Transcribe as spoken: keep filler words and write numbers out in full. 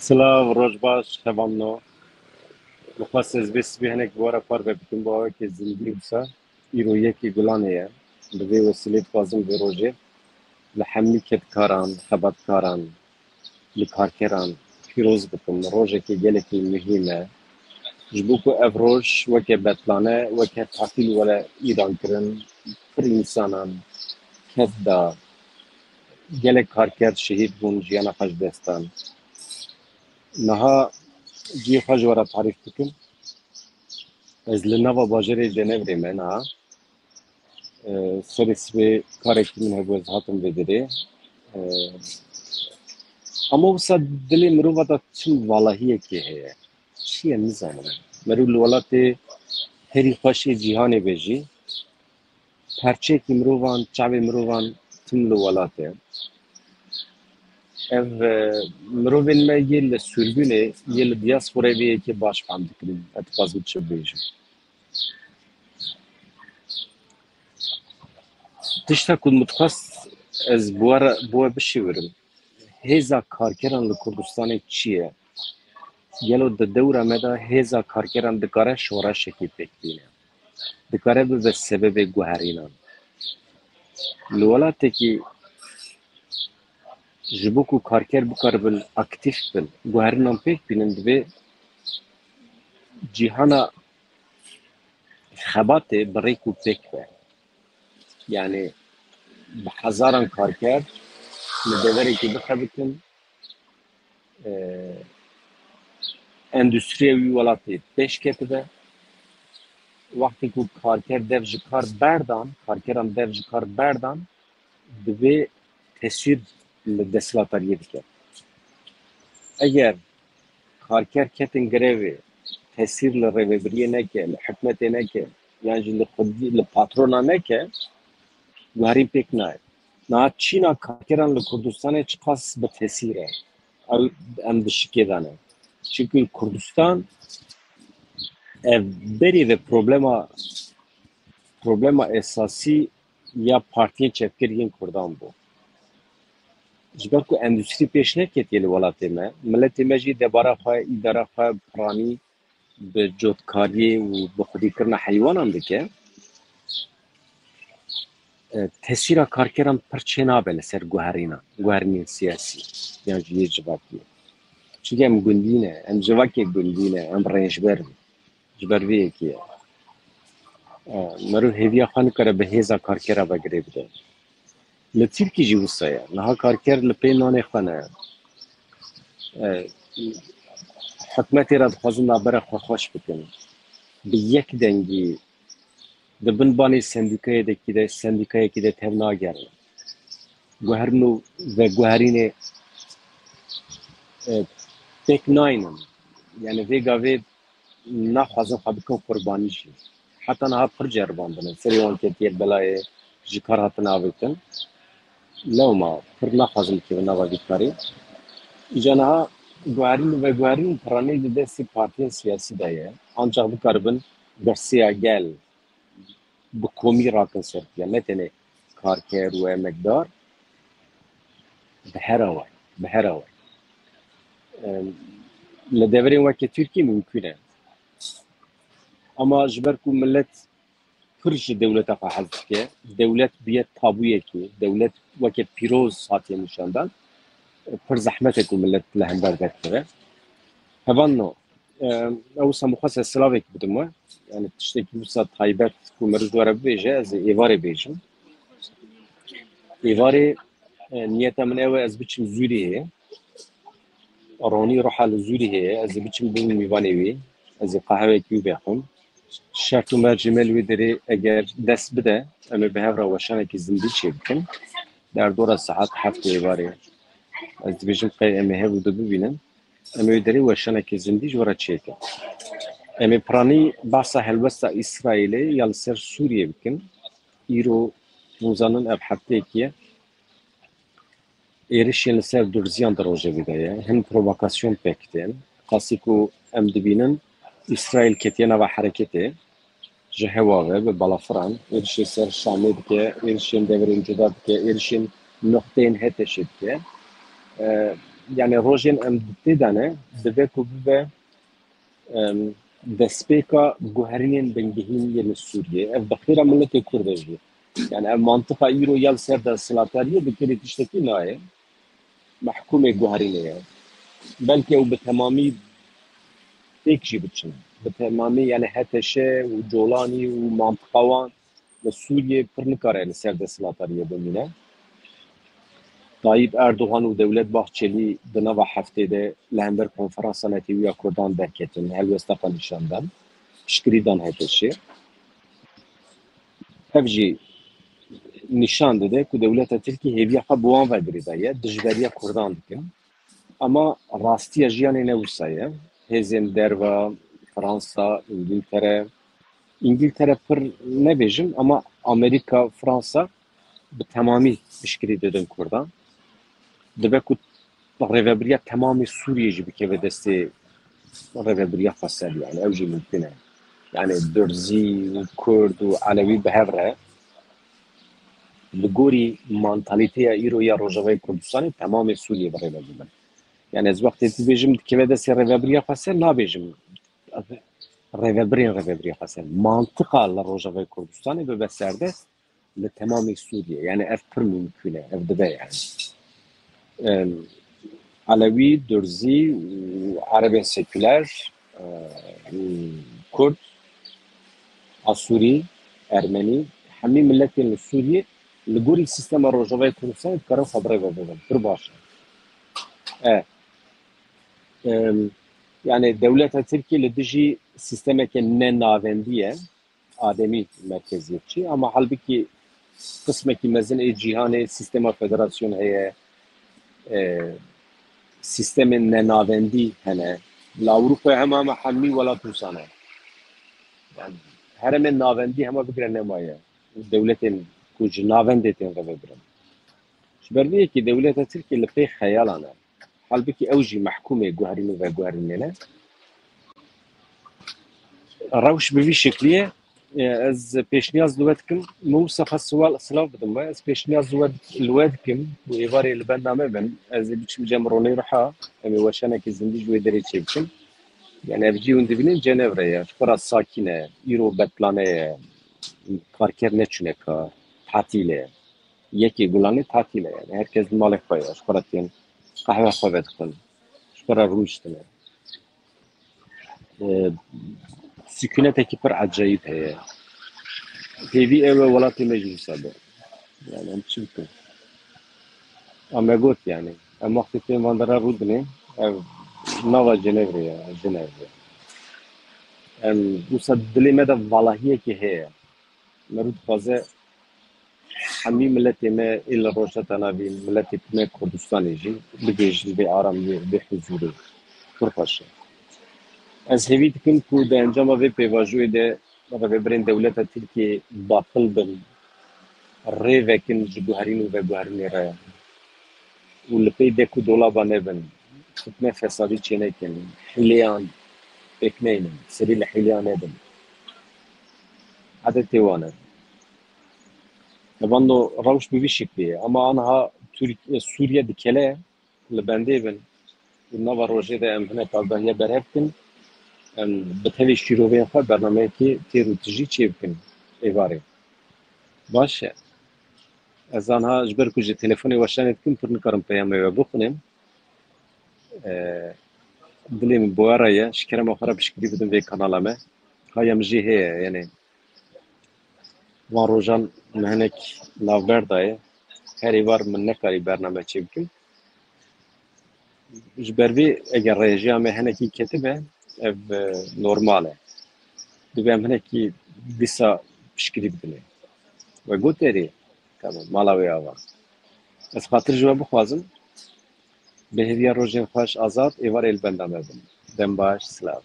Silav, roj baş, hevalno. Mixwest ez vê sibê hinek bi we re parve bikim, bi awekê zindî wisa. Îro yekê Gulanê ye. Bi vê wesîlê dixwazim vê rojê li hemî kedkaran, xebatkaran, li karkeran pîroz bikim. Rojekê gelekî muhîm e. Ji bo ku ev roj weke betlane, weke tatîl were îlan kirin, pir însanan ked da, gelek karker şehîd bûn, jiyana xwe ji dest dan. Niha cihê xwe ji we re tarîf dikim. Ez li nava bajarê Cenevrê me niha. E, serê sibê karekî min hebû, ez hatim vê derê. E, ama wisa dilê mirova de çi valahiyekê heye. Çi ye nizanim. Meriv li welatê herî xweş ê cîhanê be jî, perçeyekî mirovan, çavê mirovan tim li welat e. Ev, e, mirovên me yê li sürgünê, yê li diasporayê vê yekê baş fehm dikin. Ez dixwazim çi bibêjim. Tişta ku min dixwest ez bi we re, bi we bişêwirim. Hêza karkeran li Kurdistanê çi ye? Gelo di dewra me de hêza karkeran dikare şoreşekê pêk bîne? Dikare bibe sebebê guherînan? Li welatekî ji bo ku karker bikaribin aktîf bin, guherînan pêk bînin, divê cîhana xebatê bi rêk û pêk be. Yani bi hezaran karker li deverekî bixebitin, e, endûstriya wî welatê pêş ketibe. Wextê ku karker dev ji kar berdan, karkeran dev ji kar berdan, divê tesîr li desthilatdariyê dike. Eger karker ketin grevê, tesîr li rêvebiriyê neke, li hikûmetê neke, yan jî li xwedî, li patrona neke, guherîn pêk nayê. Niha çîna karkeran li Kurdistanê çiqas bi tesîr e. Ew, em di şikê de ne. Çimkî Kurdistan ev berê ve problema, problema esasî ya partiyên çepgir yên Kurdan bû. Ji ber ku endûstrî pêş neketiye li welatê me, miletê me jî debara xwe, îdara xwe, piranî bi cotkariyê û bi xwedîkirina heywanan dike. E, tesîra karkeran pir çênabe li ser guherînan, guherînên siyasî yan jî yê civakî. Çimkî em gundî ne, em civakê gundî ne, em rênjber in. Ji ber vê yekê ye. E, meriv hêviya xwe nikare bi hêza karkera ve girê bide. Li Tirkî jî wisa ye. Niha karker li pê nanê xwe ne. E, hikûmetê re dixwazin navbera xwe xweş bikin. Bi yek dengî di bin banê sendîkayê de, sendîkayekî de tev nagerin. Guherin û veguherînê, e, pêk naynin. Yani vê gavê naxwazin xwe bikin qurbanî jî. Heta niha pir ceribandine. Serê wan ketiye belayê, ji kar hatine avêtin. Lewma pir naxwazin bikevin nava vî karî. Îca niha guherîn û veguherîn piranî di destê partiyên siyasî de ye. Ancax bikaribin bersiya gel bi komî rakin ser piya. Ne tenê karker û emekdar, bi her awayî, bi her awayî. Em, li deverên weke Tirkî mimkûn e. Ama ji ber ku milet pir ji dewleta xwe hez dike, dewlet bûye tabûyekê, dewlet weke pîroz hatiye nîşandan, pir zehmet e ku milet li hember derkeve. Hevalno, em, ew wisa min xwest ez silavek bidim we. Yani tiştekî wisa taybet ku meriv ji we re bibêje, ez ê êvarê bêjim. Êvarê, e, niyeta min ew e, ez biçim Zûrîhê. Ronî ruha li Zûrîhê ye, ez ê biçim bibim mîvanê wî. Ez ê qehwekî wî vexwim. Şert û mercê me li wê derê eger dest bide, em ê bi hev re weşanekî zindî çêbikin. Derdora saet heftê êvarê. Ez dibêjim qey em ê hev û du bibînin. Em ê wê derê weşanekî zindî ji we re çêkin. Em ê piranî behsa helwesta Îsraîlê ya li ser Sûriyê bikin. Îro, hûn zanin ev hefteyekî ye. Êrişên li ser Durziyan di rojevê de ye. Hin provokasyon pêk tên. Qasî ku em dibînin, Îsraîl ketiye nava hereketê. Ji hewa ve bi balafiran êrişên ser Şamê dike, êrişên deverên cuda dike, êrişên noqteyên HTŞê dike. E, Yani rojên em tê de ne, dibe ku bibe em, destpêka guherînên bingehîn yên li Sûriyê. Ev bi xêra miletê Kurd e jî. Yani ev mantiqa îro ya li ser desthilatdariyê bi kerê tiştekî nayê. Mehkûmê guherînê ye. Belkî ew bi temamî têk jî biçin. Bi temamî yani H T Ş û Colanî û mantiqa wan li Sûriyê pir nikare li ser desthilatdariyê bimîne. Tayyip Erdogan û Dewlet Bahçelî di nava heftê de li hember konferansa netewî ya Kurdan derketin, helwesta xwe nîşan dan, piştgirî dan H T Şê. Ev jî nîşan dide ku dewleta Tirkî hêviya xwe bi wan ve girêdaye, dijberiya Kurdan dikin. Ama rastiya jiyanê ne wisa ye. Hêzên derva, Fransa, Îngiltere, Îngiltere pir nebêjim ama Amerîka, Fransa bi temamî piştgirî didin Kurdan. Dibe ku rêvebiriya temamê Sûriyê jî bikeve destê rêvebiriya Xweser, yani ew jî mumkin e. Yani Durzî û Kurd û Elewî bi hev re li gorî mantalîteya îro ya Rojavayê Kurdistanê temamê Sûriyê bi rêve bibin. Yani ez wextê dibêjim dikeve destê rêvebiriya Xweser, nabêjim rêvebirên rêvebiriya Xweser. Mantiqa li Rojavayê Kurdistanê bibe serdest li temamê Sûriyê. Yani ev pir mumkun e, ev dibe yani. Em, Elewî, Durzî û Erebên seküler, e, û Kurd, Asûrî, Ermenî, hemî miletên li Sûriyê li gorî sîstema Rojavayê Kurdistanê dikarin xwe bi rê ve bibin. Pir baş e. E, em, yani dewleta Tirkiyê li dijî sîstemeke ne navendî ye, ademî merkeziyetçî, ama halbikî qismekî mezin ê cîhanê sîstema federasyon heye, e, sîstemên nenavendî hene. Li Ewropayê hema hema hemî welat wisa ne. Yani, herêmên navendî hema bigire nemaye. Dewletên ku ji navendê tên rêvebirin. Ji ber vê yekê dewleta Tirkiyê li pey xeyalan e. Halbikî ew jî mehkûmê guherîn û veguherînê ne. Rewş bi vî şeklî ye. E, ez pêşniyaz li we dikim. Min wisa xwest siwal, silav bidim we. Ez pêşniyaz li we, li we dikim û êvarê li benda me bin. Ez ê biçim cem ronê riha. Em ê weşanekî zindî ji wê derê çêbikin. Yani ev cî hûn dibînin Cenevre ye. Ji xwe re sakîn e. Îro betlane ye. Karker neçûne kar. Tatîl e. Yekê Gulanê tatîl e. Yani her kes li malê xwe ye. Ji xwe re tên qehwe xwe vedixwin. Ji xwe re rûniştine. E, Sukûnetekî pir ecayîb heye. Pêvî ew e welatê me jî wisa be. Yani em çi bikin? A me got yani. Em wextê tên van dera rûdinê, ev nava Cenevre ye, Cenevre. Em wisa dilê me de valahiyekê heye. Meriv dixwaze hemî miletê me ê li Rojheta Navîn, miletê me Kurdistanê jî bigihîjin vê aramiyê, vê huzûrê. Pir xweş e. Ez hêvî dikim ku di encama vê pêvajoyê de rêvebirên dewleta Tirkiyê baqil bin, rê vekin ji guherîn û veguherînê re û li pey dek û dolaba nebin, fitne fesadî çênekin, hîleyan pêk neynin, serî li hîleyan nedin. Edetê wan e. Hevando rewş bi vî şeklî ye. Ama aniha Tirk-, Sûriye dikele, li bendê bin. Û nava rojê de em hinek agahiya berhev kin. Em bi tevê şîroveyên xwe bernameyekê têr û tijî çêbikin êvarê. Baş e. Ez aniha ji ber ku ji telefonê weşanê dikim, pir nikarim peyamê we bixwînim. E, dilê min bi we re ye. Ji kerema xwe re piştgirî bidin vê kanala me. Haya min jî heye, yani van rojan min hinek navber daye. Her êvar min nekarî bername çêbikim. Ji ber vê eger rejiya me hinekî ketibe, ev, e, normal e. Dibe em hinekî dîsa piştgirî bidinê. We got erê, tamam, mala wê ava. Ez xatir ji we bixwazim, bi hêviya rojên xweş, azad, êvarê li benda me bin. Dem baş, silav.